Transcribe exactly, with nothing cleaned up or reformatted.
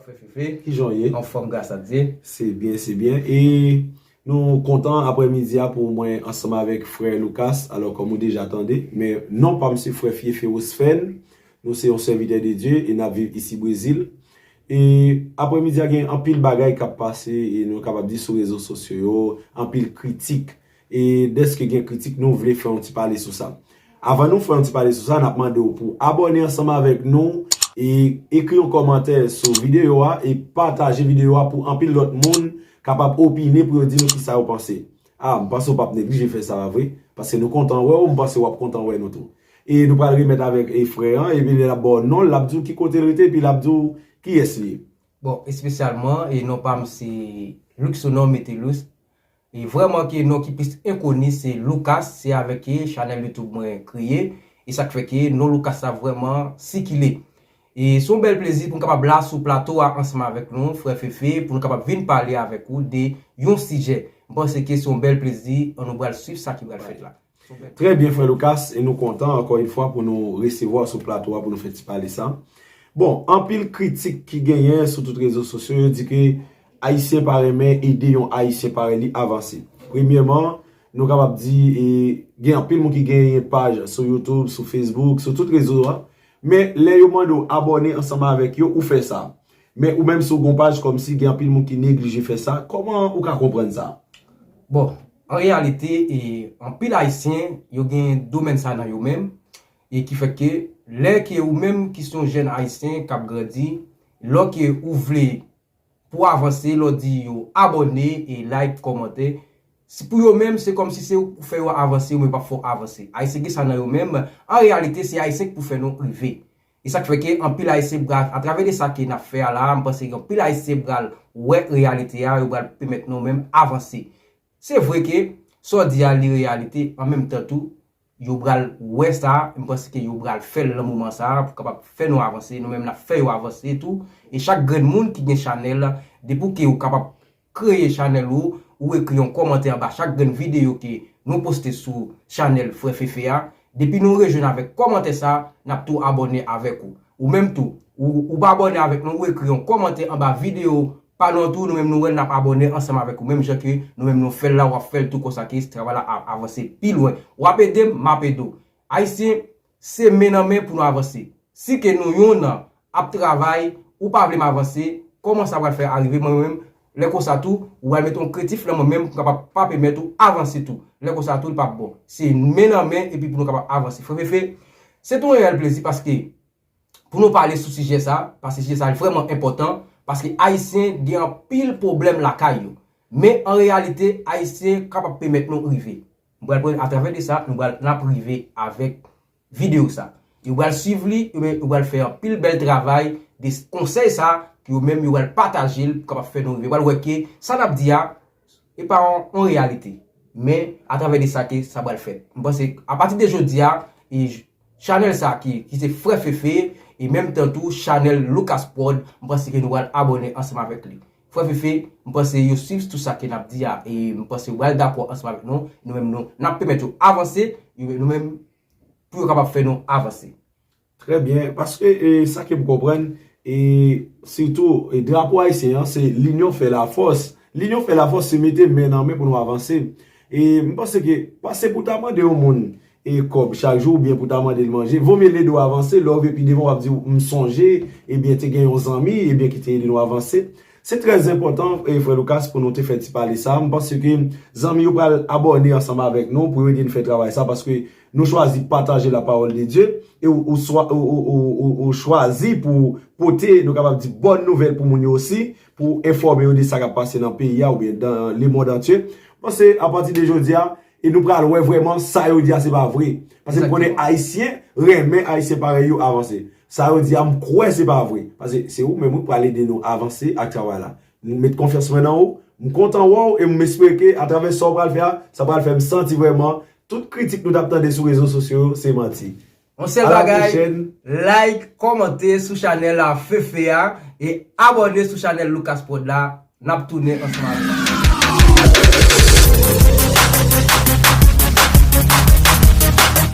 Frè Fefe, kijan w ye? Anfòm, gras a Dye. Se byen, se byen. E nou kontan aprèmidi a pou mwen ansanm avèk frè Lucas. Alò, kòm ou deja tande, men non pa m se frè Fiefe Osfen. Nou se yon sèvitè de Dye e n ap viv isi Brezil. E aprèmidi a gen anpil bagay k ap pase e nou kapab di sou rezo sosyo yo, anpil kritik. E dèske gen kritik, nou vle fè yon ti pale sou sa. Avan nou fè yon ti pale sou sa, n ap mande w pou abòne ansanm avèk nou e ekri yon kòmantè sou videyo a e pataje videyo a pou anpil lòt moun kapab opine pou yo di nou kisa yo panse. A, m panse w p ap neglije fè sa a vre, paske nou kontan wè w, m panse w ap kontan wè nou tou. E nou pral remèt avèk e frè an, epi lè l ap ba w non l, l ap di w ki kote l rete, epi l ap di w kiyès li ye. Bon, espesyalman, e non pa m se Luxonon Metelus. E vrèman ke non ki plis enkoni se Lucas, se avèk e chanèl YouTube mwen kreye. E sa k fè ke non Lucas la vrèman sikile. E se yon bèl plezi pou n kapab la sou plato a ansanm avèk nou, frè Fefe, pou nou kapab vin pale avèk ou de yon sijè. M panse ke se yon bèl plezi, an nou pral swiv sa ki pral fèt la. Trè byen, frè Lucas, e nou kontan, ankò yon fwa, pou nou resevwa w sou plato a pou nou fè ti pale sa. Bon, anpil kritik ki genyen sou tout rezo sosyo, yo di ke Ayisyen pa renmen ede yon Ayisyen parèy li avanse. Premyèman, nou kapab di, e, gen anpil moun ki genyen paj sou YouTube, sou Facebook, sou tout rezo a. Men, lè yo mande w abòne ansanm avèk yo, ou fè sa. Men ou menm, si w gen yon paj, kòmsi gen anpil moun ki neglije fè sa, kòman ou ka konprann sa? Bon, an reyalite, e, anpil Ayisyen, yo gen domèn sa nan yo menm, e ki fè ke lè ke ou menm ki se yon jèn Ayisyen k ap grandi, lè ke ou vle pou avanse, lè w di yo abòne e like, kòmante, si pou yo menm, se kòmsi se ou k pou fè yo avanse, yo menm p ap fè w avanse. Ayisyen gen sa nan yo menm, an reyalite, se Ayisyen k pou fè nou rive. E sa k fè ke anpil Ayisyen pral, atravè de sa ke n ap fè a la, m panse ke anpil Ayisyen pral wè reyalite a, yo pral pèmèt nou menm avanse. Se vre ke sa w di a li reyalite, an menm tan tou, yo pral wè sa, m panse ke yo pral fè l nan moman sa a pou kapab fè nou avanse, nou menm n ap fè yo avanse tou. E chak grenn moun ki gen chanèl, depi w ke ou kapab kreye chanèl ou, ou ekri yon kòmantè anba chak grenn videyo ke nou poste sou chanèl Frè Fefe a. Depi nou rejwenn avèk kòmantè sa, n ap tou abòne avèk ou. Ou menm tou, ou, ou pa abòne avèk nou, ou ekri yon kòmantè anba videyo pa nou an tou, nou menm nou wè l, n ap abòne ansanm avèk ou. Menm jan ke nou menm nou fè l la, w ap fè l tou konsa ke travay la ap avanse pi lwen. W ap ede m, m ap ede w. Ayisyen, se men nan men pou nou avanse. Si ke nou yonn ap travay, ou pa vle m avanse, kòman sa pral fè arive mwen menm? Lè konsa tou, ou pral mete yon kretif nan mwen menm pou m kapab pa pèmèt ou avanse tou. Lè konsa tou, li p ap bon. Se men nan men epi pou nou kapab avanse. Frè Fefe, se te yon reyèl plezi paske pou nou pale sou sijè sa, paske sijè sa vrèman enpòtan, paske Ayisyen gen anpil pwoblèm lakay yo. Men an reyalite, Ayisyen kapab pèmèt nou rive. M pral pran atravè de sa, nou pral, n ap rive avèk videyo sa. Yo pral swiv li, yo, yo pral fè anpil bèl travay de konsèy sa, ke yo menm yo pral pataje l pou kapab fè nou rive. Yo pral wè ke sa n ap di a, e pa yon, yon reyalite. Men, atravè de sa ke sa pral fèt. M panse, apati de jodi a, e j-, chanèl sa ki, ki se Frè Fefe, e menm tan tou, chanèl Lucas Prod, m panse ke nou pral abòne ansanm avèk li. Frè Fefe, m panse yo swiv tout sa ke n ap di a, e m panse yo pral dakò ansanm avèk nou, nou menm nou, n ap pèmèt yo avanse, yo, nou menm, pou yo kapab fè nou avanse. Trè byen, paske, e, sa ke m konprann, e, sitou, e, drapo ayisyen an, se linyon fè lafòs. Linyon fè lafòs, se mete men nan men pou nou avanse. E m panse ke, pa se pou ta mande yon moun, e, kòb chak jou, oubyen pou ta mande l manje, vomye l ede w avanse, lè w rive pi devan, w ap di, "M sonje, ebyen, te gen yon zanmi, ebyen, ki te ede nou avanse." Se trè enpòtan, e, frè Lucas, pou nou te fè ti pale sa. M panse ke zanmi yo pral abòne ansanm avèk nou pou yo ede n fè travay sa, paske nou chwazi pataje la parole de Dieu, e ou, ou, swa, ou, ou, ou, ou, ou chwazi pou pote, nou kapab di, bòn nouvèl pou moun yo osi, pou enfòme yo de sa k ap pase nan peyi a oubyen dans le monde entier. M panse, apati de jodi a, e nou pral wè vrèman sa yo di a se pa vre. Paske m konnen Ayisyen renmen Ayisyen parèy yo avanse. Sa yo di a, m kwè se pa vre. Paske se ou menm wi k pral ede nou avanse ak travay la. M met konfyans mwen nan ou, m kontan wè w e m espere ke atravè sa w pral fè a, sa pral fè m santi vrèman tout kritik nou t ap tande sou rezo sosyo yo, se manti. Yon sèl bagay, like, kòmante sou chanèl la Fefe a e abòne sou chanèl Lucas Prod la. N ap tounen ansanm avèk nou.